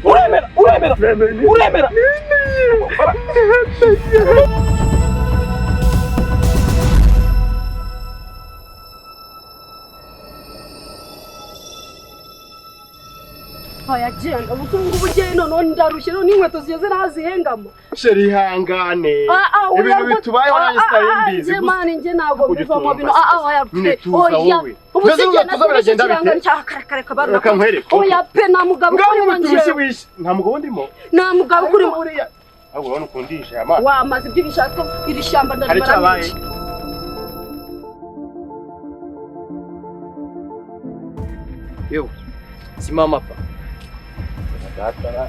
Uremera, uremera, uremera, uremera. Agenda ubu ngubu ugiye noneho ndarushye noneho inkweto zigeze n'aho zihengama. Chéri, ihangane, ibintu bitubayeho nanjye sinari mbizi. Njye man, njye ntabwo Ujye bivamo bino. utumva. Oya Nyine pe. tuza. Oya. Wowe. Ubu Mbese si njye ubu tuza biragenda bite? ikirangano cya karakare kabana. Reka nkwereke. Oya pe, nta mugabo Ngaho ukurimo. uturushye Njyewe wishe, nta mugabo ndimo. Nta mugabo ukurimo. Buriya ahubwo urabona ukundisha aya mazi. Wamaze ibyo bishatse, iri shyamba Hari ndarimara. icyabaye? N'iki? Yo, simama hapa.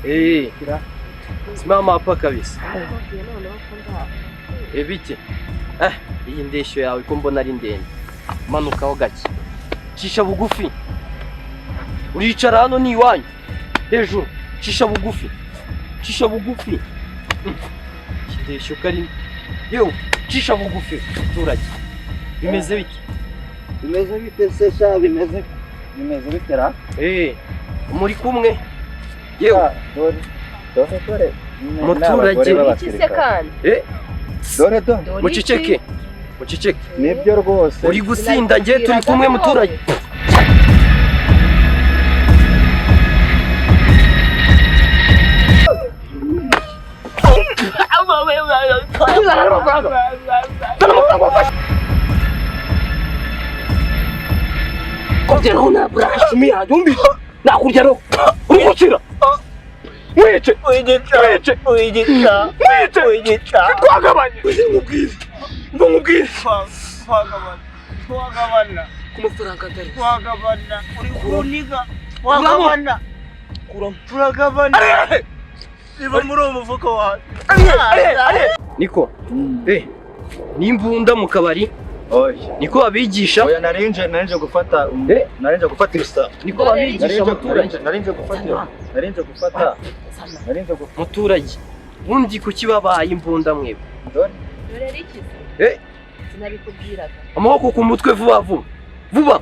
Eh, simama hapa kabisa. Eh, bite? Eh, iyi ndeshyo yawe ko mbona ari ndende. Manukaho gake. Cisha bugufi. Uricara hano ni iwanyu. Hejuru. Cisha bugufi. Cisha bugufi. Iyi ndeshyo ko ari. Yo, cisha bugufi, muturage. Bimeze bite? Bimeze bite se sha? Bimeze bite ra? Eh, muri kumwe. Yewe, Ah, dore dore dore. Muturage. N'abagore Iki se b'abasirikare. kandi? Eh, Dore dore. Muceceke. Muceceke. Nibyo rwose. Uri gusinda, ngiye turi kumwe, muturage. Kugeraho nabura shumi yanjye umbi nakugeraho uri gukira. Mwice, mwice, mwice, twagabanye. Nkubwire, ngo nkubwire. Twagabana. Ku mafaranga ndari. Twagabana, uri kuniga, twagabana. Kuramo. Turagabana, niba muri uwo mufuka wawe. Niko eh n'imbunda mu kabari? Oya. Niko babigisha. Oya, narinje gufata Eh? narinje gufata ibisa. Niko babigisha, muturage. Narinje gufata narinje gufata. Muturage, ubundi kuki babaye imbunda mwebwe? Dore. Dore rikize. Eh? Sinabikubwiraga. Amaboko ku mutwe, vuba vuba vuba.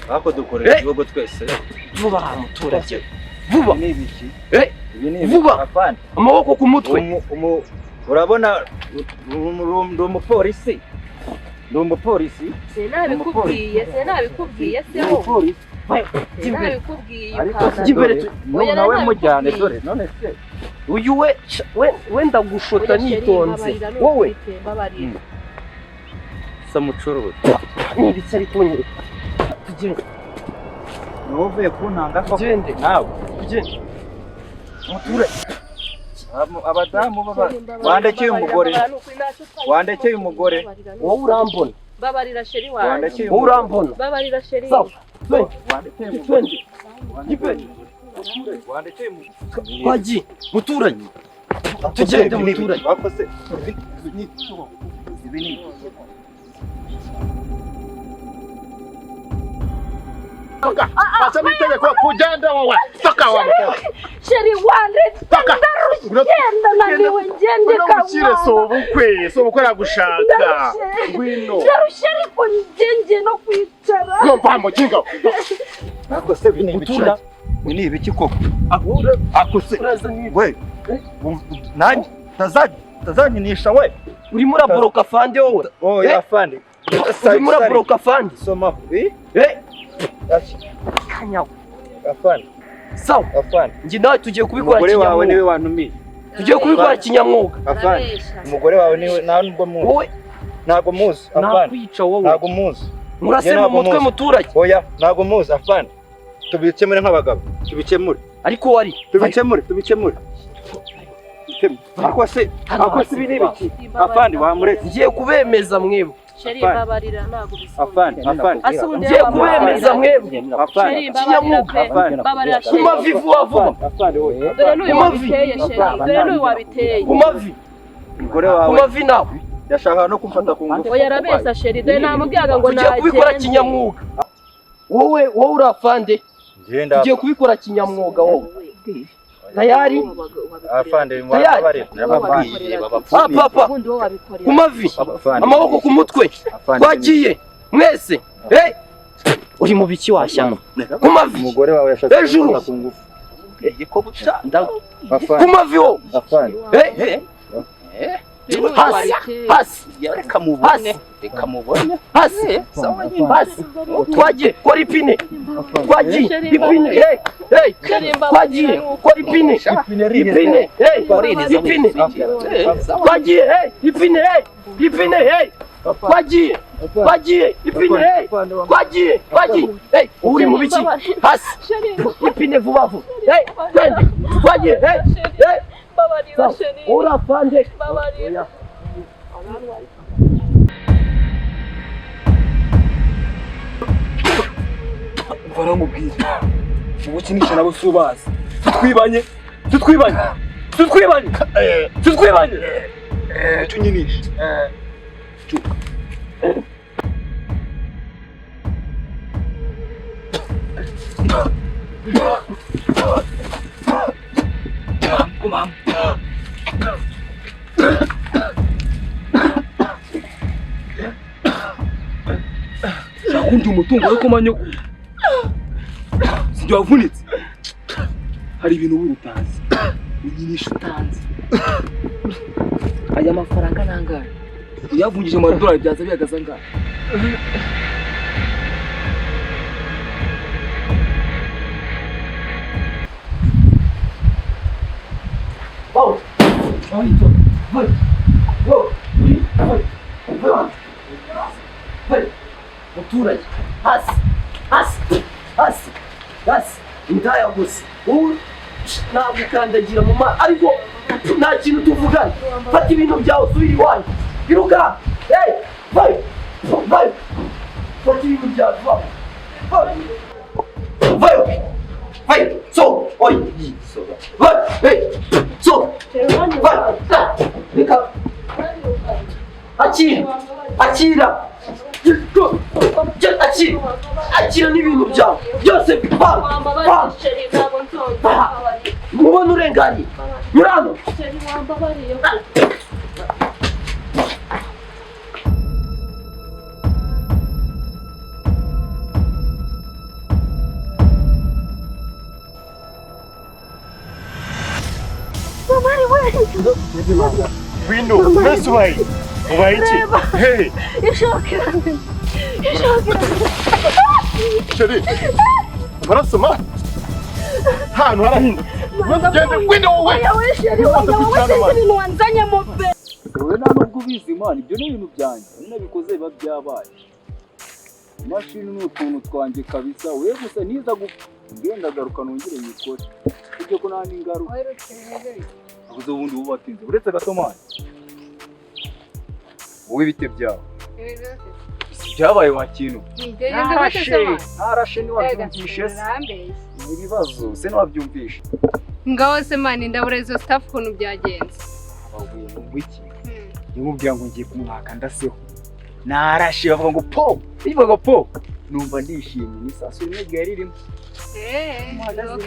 Ako dukorera Eh? igihugu twese. Vuba, muturage, vuba. Ibi ni ibiki? Eh? Ibi ni ibiki? Vuba. Afande. Amaboko ku mutwe. Urabona ndi umupolisi, ndi umupolisi. Sinabikubwiye, sinabikubwiye se Ndi wowe? umupolisi. Sinabikubwiye? Ariko Ukaza. Jya imbere. Oya, nawe mujyane. nabikubwiye. Dore none se. Uyu we we ndagushota Oya, chéri, nitonze. mbabarira, Wowe. nukuri pe, mbabarira. Sa mucuruzi. N'ibiki ari kunyereka? Tugende. Ni wowe uvuye kuntanga koko? Tugende. Nawe. Tugende, muturage. Abadamu baba Chéri, mbabarira, wandekeye mbabarira, umugore. mbabarira, nukuri ntacyo twari Wandekeye umugore. mbabarira, nukuri. Wowe urambona. Mbabarira, chéri wanjye. Wandekeye Wowe umugore. urambona. Mbabarira, chéri. Sawa, twende. Wandekeye umugore. Twende imbere. Wandekeye umugore. Twagiye, muturage, tugende, muturage. Wakoze ibi ni Acha n'itegeko kugenda wowe. Toka wa mukobwa. Chéri wanjye. Toka. Ngenda, naniwe, ngende. Ngwino ngukire, si ubukwe, si ubukwe aragushaka. Ndarushye. Ngwino. Ndarushye ariko njye no kwicara. Ngo mva mujinga. Ariko se ibi ni ibiki? Muturage. Ibi ni ibiki koko? Ako se Uraza niba we nanjye utazanyinisha we. Urimo uraboroka afande wowe. Oya. Eh? Afande. Urimo uraboroka afande. Soma eh. Eh. Achi. Kanyawe. Afande. Sawa. Afande. Njye nawe tugiye kubikora Umugore wawe niwe kinyamwuga. wantumiye. Tugiye kubikora kinyamwuga. Afande. Urabesha. Umugore wawe niwe, nta nubwo muzi. Wowe. Ntabwo muzi, afande. Nakwica wowe. Ntabwo muzi. Murase Njye mu ntabwo mutwe muzi. muturage. Oya, ntabwo muzi, afande. Tubikemure nk'abagabo, tubikemure. Ariko wari Tubikemure, tubikemure. Ako se ibi ni ibiki, afande? Wamuretse. Ngiye kubemeza mwebwe. Chéri, Afande. mbabarira, ntabwo bishoboka. Afande, afande. Ase ubundi Ngiye kubemeza mwebwe. Afande. Chéri, mbabarira Kinyamwuga. pe. Afande. Mbabarira, Ku chéri. mavi, vuba vuba. Afande wowe. Dore n'uyu Ku mavi. wabiteye, chéri, dore n'uyu wabiteye. Ku mavi. Umugore Ku wawe. mavi nawe. Yashaka no kumfata ku ngufu. Oya arabeshya sheri, dore namubwiraga ngo Tugiye kubikora kinyamwuga. Wowe uri afande. Tugiye kubikora kinyamwuga wowe. Tayari? Afande mwababare. Papa. Ku mavi. Amaboko ku mutwe. Twagiye mwese. Hey! Uri mu biki washyano? Ku mavi. Umugore wawe yashatse hejuru. ku ngufu. Ku mavi wowe. Afande. Hey! Hasi, hasi, reka mubone, reka mubone. Hasi, hasi. Twagiye, kora ipine. Twagiye, ipine. Hey, hey. Twagiye, kora ipine. Ipine, hey, ipine. Twagiye, hey, ipine, hey, ipine, hey. Twagiye, twagiye, ipine, hey. Twagiye, twagiye. Hey, uri mu biki? Hasi, ipine vuba vuba. Hey, twende. Twagiye, hey, hey. Ora afande. Baramubwira ubukinisha nabo subazi. Tutwibanye, tutwibanye, tutwibanye, tutwibanye. Tunyinisha. Chuka. Kumam. Shakundi umutungo ariko manyoko. Sinjye wavunitse. Hari ibintu ubu utazi. Unyinisha utanzi. Aya mafaranga nangahe? Uyavunjije mu madolari byaza bihagaze angahe? Muturage hasi hasi hasi hasi indaya gusa wowe nagukandagira mu ma ariko nta kintu tuvugana. Fata ibintu byawe usubire iwanyu. Iruka! Hey! Vai! Vai! Fata ibintu byawe vuba. Vai! Vai! So! Oi! Vai! Hey! So! Vai! Reka! Akira! Akira! Akira! Akira n'ibintu byawe byose pa! Pa! Mubona urenganye! Nyura hano! Window, mwese ubaye. Ubaye iki? Hey! Sheri, amaraso ma! Hano harahinduka. Genda window wowe! Wowe nta nubwo ubizi Imana, ibyo ni ibintu byanjye. Iyo nabikoze biba byabaye. Imashini ni utuntu twanjye kabisa, we gusa niza gupfa. Ngenda garuka nongere nyikore. Ibyo ko nta n'ingaruka. Abuze ubundi bubatinze. Uretse gato mani. Wowe bite byawe? Byabaye wa kintu. Ntarashe ntiwabyumvishe se. Ni ibibazo se ntiwabyumvishe. Ngaho se mani ndabura izo staff ukuntu byagenze. Bavuye mu wiki. Yamubwira ngo ngiye kumwaka ndaseho. Narashe bavuga ngo po. Bivuga po. Numva ndishimye ni sasu rimwe ryari ririmo.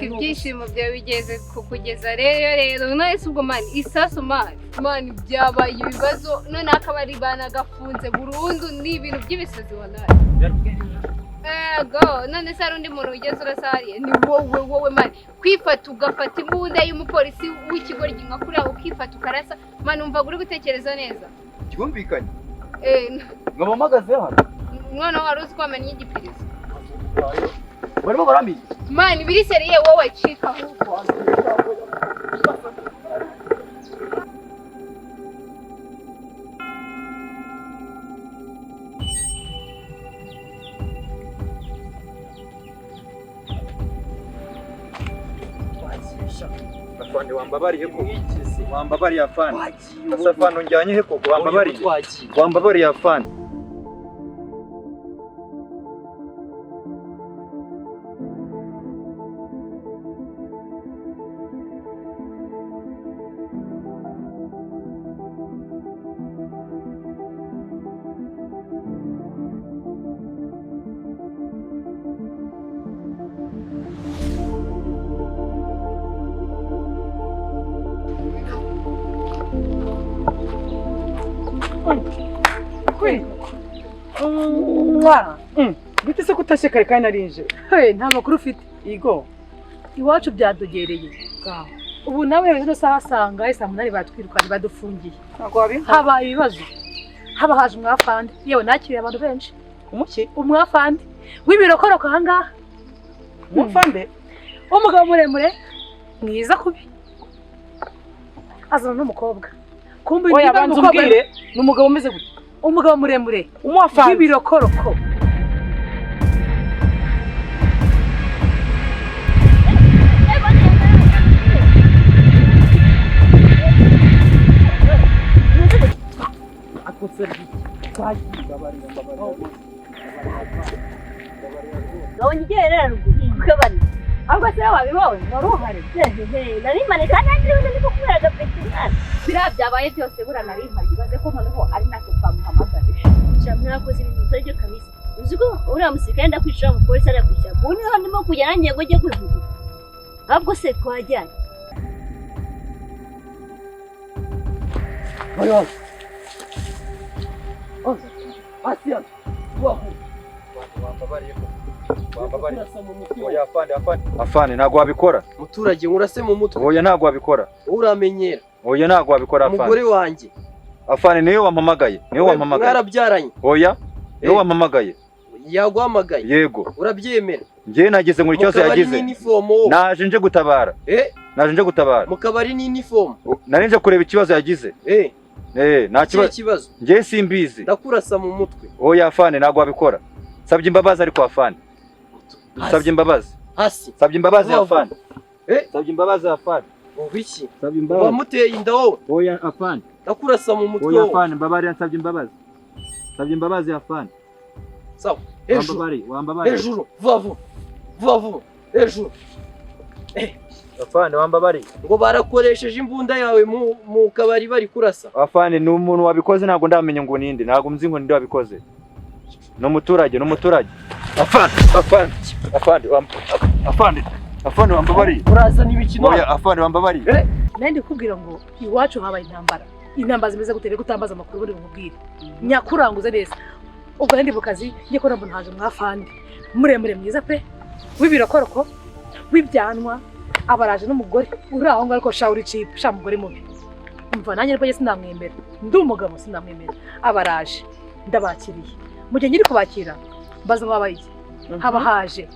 Ibyishimo byawe bigeze kukugeza rero none se ubwo mani isasu mani mani byabaye ibibazo none akabari banagafunze burundu ni ibintu by'ibisazi wallahi. Ego none se hari undi muntu wigeze urasariye ni wowe mani kwifata ugafata imbunda y'umupolisi w'ikigoryi nka kuriya ukifata ukarasa mani umva uri gutekereza neza. Cyumvikanye? Nkaba mpagaze hano. Mwana wari uzi ko wamennye igipirizo. Barimo baramiye. Mani biri seriye wowe cika ahubwo. Afande wambabariye ko wambabariye afande. Afande unjyanye he koko wambabariye. Wambabariye afande. Kwi. Bite se kutashye kare kandi narinje? Hey, nta makuru ufite. Igo. Iwacu byadogereye. Ubu nawe zino saha sanga saa 8 batwirukanye badufungiye. Ntabwo wabimpa. Habaye ibibazo. Haba haje umwafandi. Yewe nakiriye abantu benshi. Umuki? Umwafandi w'ibirokoroko aha ngaha. Umwafande? Umugabo muremure mwiza kubi. Azana n'umukobwa. Kumbe oya banza umbwire, ni umugabo umeze gute? Umugabo muremure. Umwafandi w'ibirokoroko. Nabonye igerera ruguru kukabari ahubwo se wabibonye wari uhari nari mpari kandi nanjye ndimo kubera agapeti mwana biriya byabaye byose buriya nari mpari ibaze ko noneho ari natwe twamuhamagaye mwakoze ibintu bitari byo kabisa uzi ko uriya musirikare yenda kwica umupolisi arakwishyura ubu niho ndimo kujya nanjye ngo njye kwivugira ahubwo se twajyanye Afande ntabwo wabikora. Muturage nkurase mu mutwe. Oya ntabwo wabikora. Uramenyera. Oya ntabwo wabikora afande. Umugore wanjye. Afande niwe wampamagaye. Niwe wampamagaye. Mwarabyaranye. Oya niwe wampamagaye. Yaguhamagaye. Yego. Urabyemera. Njye nageze muri kibazo yagize. Naje nje gutabara. Naje nje gutabara. Mu kabari ni uniform. Nari nje kureba ikibazo yagize. Nta kibazo. Njye simbizi. Ndakurasa mu mutwe. Oya afande ntabwo wabikora. Sabye imbabazi ariko afande. Sabye imbabazi. Hasi. Sabye imbabazi afande. Sabye imbabazi afande. Ubiki? Sabye imbabazi. Wamuteye inda wowe. Oya afande. Ndakurasa mu mutwe. Oya afande mbabarira nsabye imbabazi. Sabye imbabazi afande. Sawa. Hejuru. Wambabari. Hejuru. Vuba vuba. Vuba vuba. Hejuru. Afande wambabari. Ngo barakoresheje imbunda yawe mu kabari bari kurasa. Afande ni umuntu wabikoze ntabwo ndamenya ngo ninde. Ntabwo nzi ngo ninde wabikoze. No muturage, no muturage. Afande, afande, afande, afande, afande wambabari. Uraza n'ibikino. Oya afande wambabari. Nandi kubwira ngo iwacu habaye intambara. Intambara zimeze gute rero kutambaza amakuru buri mubwire. Nyakuranguze neza. Ubwo ndi bukazi ngiye ko nabona haje mwafande. Muremure mwiza pe. W'ibirokoroko, w'ibyanwa, abaraje n'umugore. Uri aho ngaho ko shawuri chip, sha mugore mubi. Umva nanjye rwo sinamwemera. Ndi umugabo sinamwemera. Abaraje ndabakiriye. Mu gihe nyiri kubakira mbaza wabaye iki haba haje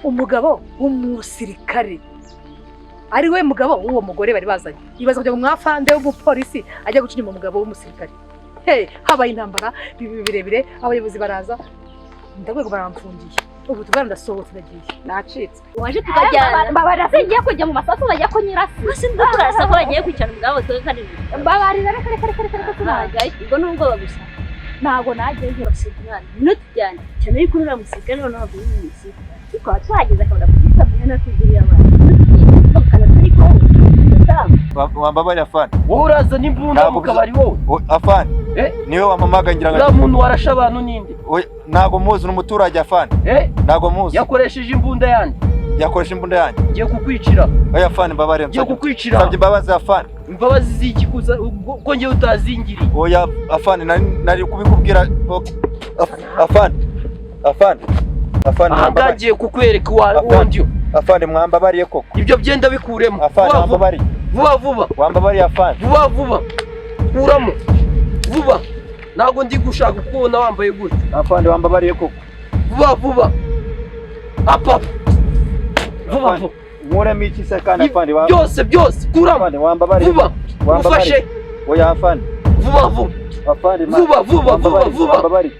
umugabo w'umusirikare ari we mugabo w'uwo mugore bari bazanye ibaza kujya mu mwafande w'umupolisi ajya guca inyuma umugabo w'umusirikare. Hey, habaye intambara birebire abayobozi baraza ndagwego baramfungiye ubu tugana ndasohotse ndagiye nacitse waje tukajyana mbabarira singiye kujya mu masasu bajya kunyirasa gusa ndakurasa ko bagiye kwicara umugabo tuwe kandi mbabarira reka reka reka reka tunajyayo ubwo ni ubwoba gusa ntabwo najyayo mwana no tujyane cyane yuko uriya musirikare noneho ntabwo uri umusirikare tukaba twageze akabona kugikamenya natuguriye abantu Wambabari afande. Wowe uraza n'imbunda mu kabari wowe. Afande. Niwe wampamagaye ngira ngo uriya muntu warashe abantu ninde? Ntabwo muzi ni umuturage afande. Ntabwo muzi. Yakoresheje imbunda yanjye. Yakoresha imbunda yanjye. Ngiye kukwicira. Oya afande mbabarira. Ngiye kukwicira. Sabye imbabazi afande. Imbabazi z'iki kuza ko ngiye utazingiriye. Oya afande nari kubikubwira. Afande. Afande. Afande aha ngiye kukwereka uwo ndiyo. Afande mwambabariye koko. Ibyo byenda bikuremo. Afande wambabariye. Vuba vuba. Wambabariye afande. Vuba vuba. Kuramo. Vuba. Ntabwo ndi gushaka kubona wambaye gutya. Afande wambabariye koko. Vuba vuba. Apa. Vuba vuba. Nkuremo iki se kandi afande wa byose byose kuramo. Afande wambabariye. Vuba. Ufashe. Oya afande. Vuba vuba. Afande vuba vuba vuba vuba. Wambabariye.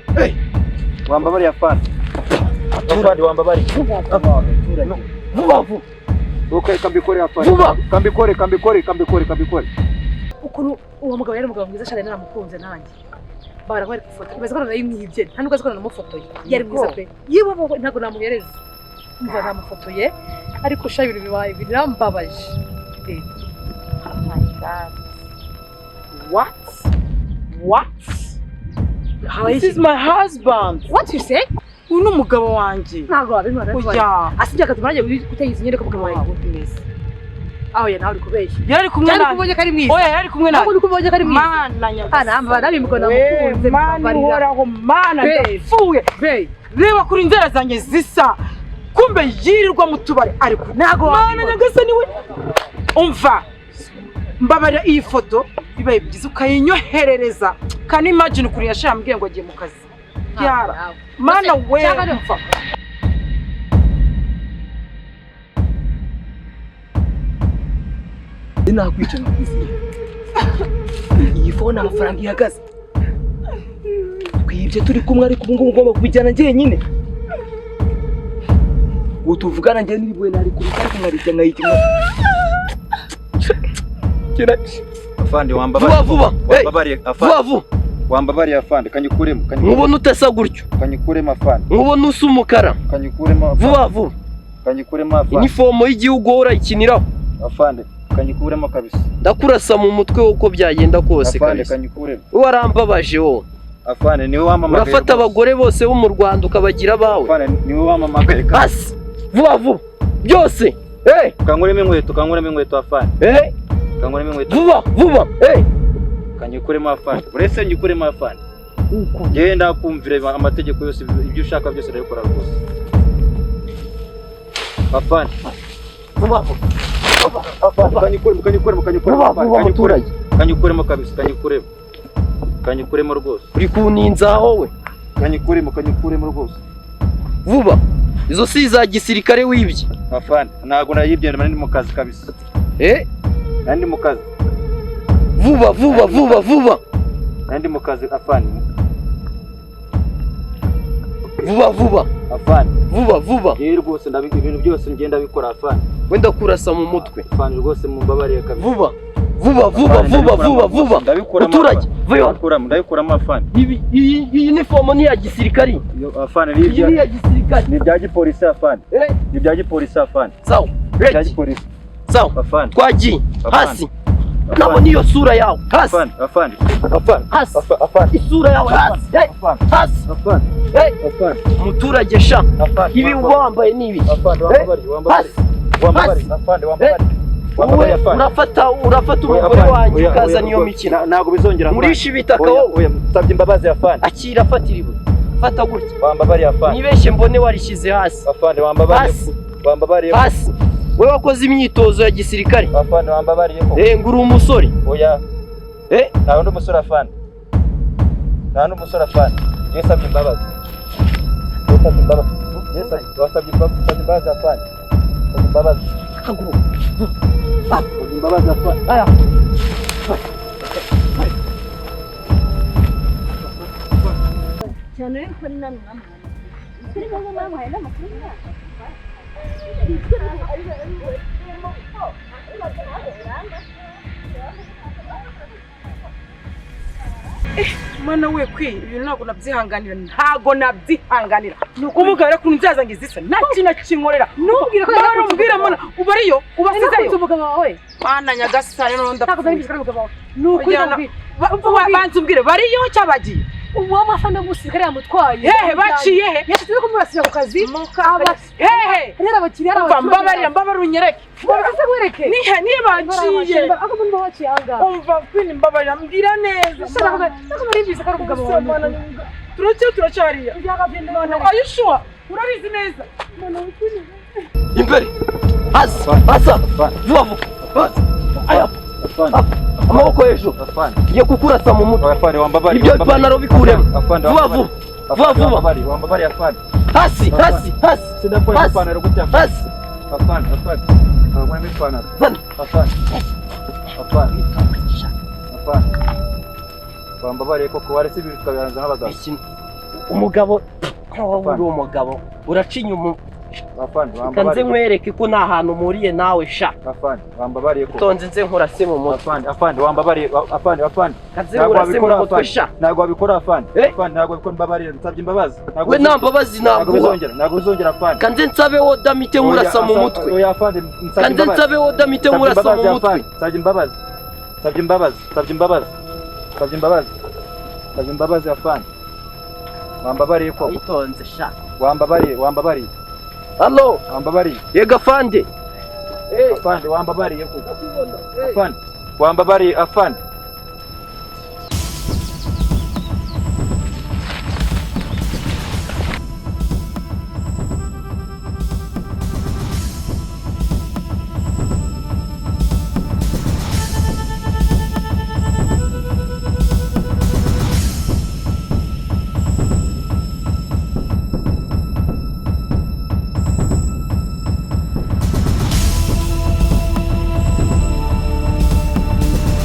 Wambabariye afande. Afande wambabariye. Vuba vuba. Okay, kambikore afande. Vuba. Kambikore kambikore kambikore kambikore. Ukuntu uwo mugabo yari umugabo mwiza cyane naramukunze nanjye. Barakwereka ifoto. Ibaze ko narayimwibye. Nta nubwo azi ko nanamufotoye. Yari mwiza pe. Yewe wowe ntabwo namuhereza. Umva namufotoye ariko sha ibintu bibaye birambabaje. Oh my God. What? What? This is my husband. What you say? Uyu ni umugabo wanjye. Ntabwo wabimara. Oya. Asibye akatuma nanjye kutayizi nyereka umugabo wawe. Goodness. Aho ya nawe uri kubeshya. Yari kumwe Cyane nande? kubonye ko ari mwiza. Oya, yari kumwe nande? Ntabwo uri kubonye ko ari mwiza. Mana nyagasani. Ah, namba nabimukona mukunze. Mana uhoraho, mana Babe. ndapfuye. Reba kuri inzara zanjye zisa. Kumbe yirirwa mu tubari ariko ntago Mana wabibona. nyagasani we. Umva. Mbabarira iyi foto bibaye byiza ukayinyoherereza. Can you imagine ukuntu yashambwiye ngo agiye mu kazi? Yara. Mana we. Umva. Nakwica nkakwiziye. Iyi fone amafaranga ihagaze. Twibye turi kumwe ariko ubu ngubu ngomba kubijyana njyenyine. Ubu tuvugana njye n'iribuye nari kubita ariko nkarijya nkayijya. Afande wambabariye. Vuba vuba. Wambabariye afande. Vuba vuba. Wambabariye afande kanyikuremo. Nkubona utasa gutyo. Kanyikuremo afande. Nkubona usa umukara. Kanyikuremo afande. Vuba vuba. Kanyikuremo afande. Inifomo y'igihugu wowe urayikiniraho. Afande kanyikuremo kabisa. Ndakurasa mu mutwe uko byagenda kose Afande kabisa. kanyikuremo. Wowe warambabaje wowe. Afande niwe wamamagaye. Urafata abagore bose bo mu Rwanda ukabagira abawe. Afande niwe wamamagaye. Hasi. Vuba vuba. Byose. Eh. Kankuremo inkweto, kankuremo inkweto afande. Eh. Kankuremo inkweto. Vuba vuba. Eh. Kanyikuremo afande. Uretse nyikuremo afande. Njyewe ndakumvira amategeko yose ibyo ushaka byose ndabikora rwose. Afande. Vuba vuba. Afande kanyikuremo, kanyikuremo, kanyikuremo. Vuba vuba muturage. Kanyikuremo kabisa, kanyikuremo. Kanyikuremo rwose. Uri kuninza wowe. Kanyikuremo, kanyikuremo rwose. Vuba. Izo si za gisirikare wibye. Afande ntago nayibye nari mu kazi kabisa. Eh? Nari mu kazi. Vuba vuba vuba vuba. Nari mu kazi afande. Vuba vuba. Afande. Vuba vuba. Yewe rwose ndabika ibintu byose ngenda bikora afande. Wenda kurasa mu mutwe. Afande rwose mumbabariye kabisa. Vuba. Vuba vuba vuba vuba vuba. Ndabikuramo. Muturage, vuba. Ndabikuramo afande. Iyi uniform ni ya gisirikari. Afande ni Iyi ni ya gisirikari. Ni bya gipolisi afande. Ni bya gipolisi afande. Sawa. Bya gipolisi. Sawa. Afande. Twagiye. Hasi. Nabona iyo sura yawe. Hasi. Afande. Afande. Hasi. Afande. Isura yawe hasi. Hasi. Afande. Afande. Muturage sha. Afande. Ibi uba wambaye ni ibi. Afande wambabariye wambabariye. Hasi. Afande wambabariye. Wowe urafata umugore wanjye ukazana iyo mikino. Ntago bizongera. Murisha ibitaka wowe. Oya, nsabye imbabazi afande. Akira fatira ibuye. Fata gutya. Wambabariye afande. Nibeshye mbone warishyize hasi. Afande wambabariye. Hasi. Wambabariye. Hasi. Wewe wakoze imyitozo ya gisirikare. Afande wambabariye ko. Eh, nguri umusore. Oya. Eh, nta undi musore afande. Nta undi musore afande. Yesabye imbabazi. Yesabye imbabazi. Yesabye imbabazi afande. Imbabazi. Haguruka. Imbabazi afande. Aya. Cyane ariko ni namwe mwamuhaye. Kuri ngombwa mwamuhaye n'amakuru mwaka. Mana we kwi ibintu ntabwo nabyihanganira, ntago nabyihanganira. Umugabo rero kuntu nzaza ngo izisa nta kintu kinkorera. Ntumbwire ko Mana umbwire mana ubariyo ubasizeyo. Umugabo wawe. Mana nyagasani none Ntabwo nari ndapfuye. umugabo wawe. Ni ukuri ndakubwira. Banza umbwire bariyo cyabagiye. Uwo mafana w'umusirikare yamutwaye. Hehe baciye he? Yashyize kumurasira ku kazi. Hehe. Rero abakiriya ari abaturage. Mbabarira mbabarira unyereke. Mbabarira nkwereke. Nihe nihe baciye? Ako mbona baciye ahangaha. Umva kwini mbabarira mbwira neza. Ntabwo nari mbizi ko ari umugabo wawe. Turacyariya. Are you sure? Urabizi neza. Imbere. Hasi. Hasi. Vuba vuba. Hasi. Aya. Amaboko hejuru. Ngiye kukurasa mu mutwe. Ibyo ipantaro bikuremo. Vuba vuba. Vuba vuba. Hasi. Hasi. Hasi. Hasi. Hasi. Wambabariye koko waretse ibi tukabirangiza n'abagabo. Umugabo uri umugabo uraca inyuma. Afande Reka nze nkwereke ko nta hantu mpuriye nawe sha. Afande wambabariye ko. Tonze nze nkurase mu mutwe. Afande afande wambabariye afande afande. Nze nkurase mu mutwe sha. Ntabwo wabikora afande. Afande ntabwo wabikora mbabariye nsabye imbabazi. We nta mbabazi Ntabwo naguha. bizongera ntabwo bizongera afande. Kanze nsabe wodamite nkurasa mu mutwe. Oya afande nsabye Kanze imbabazi. nsabe wodamite nkurasa mu mutwe. Nsabye imbabazi. Nsabye imbabazi. Nsabye imbabazi. Nsabye imbabazi. Nsabye imbabazi afande. Wambabariye ko. Witonze sha. Wambabariye wambabariye. Halo. Wambabariye. Yega afande. Afande, wambabariye koko. Afande, wambabariye, afande.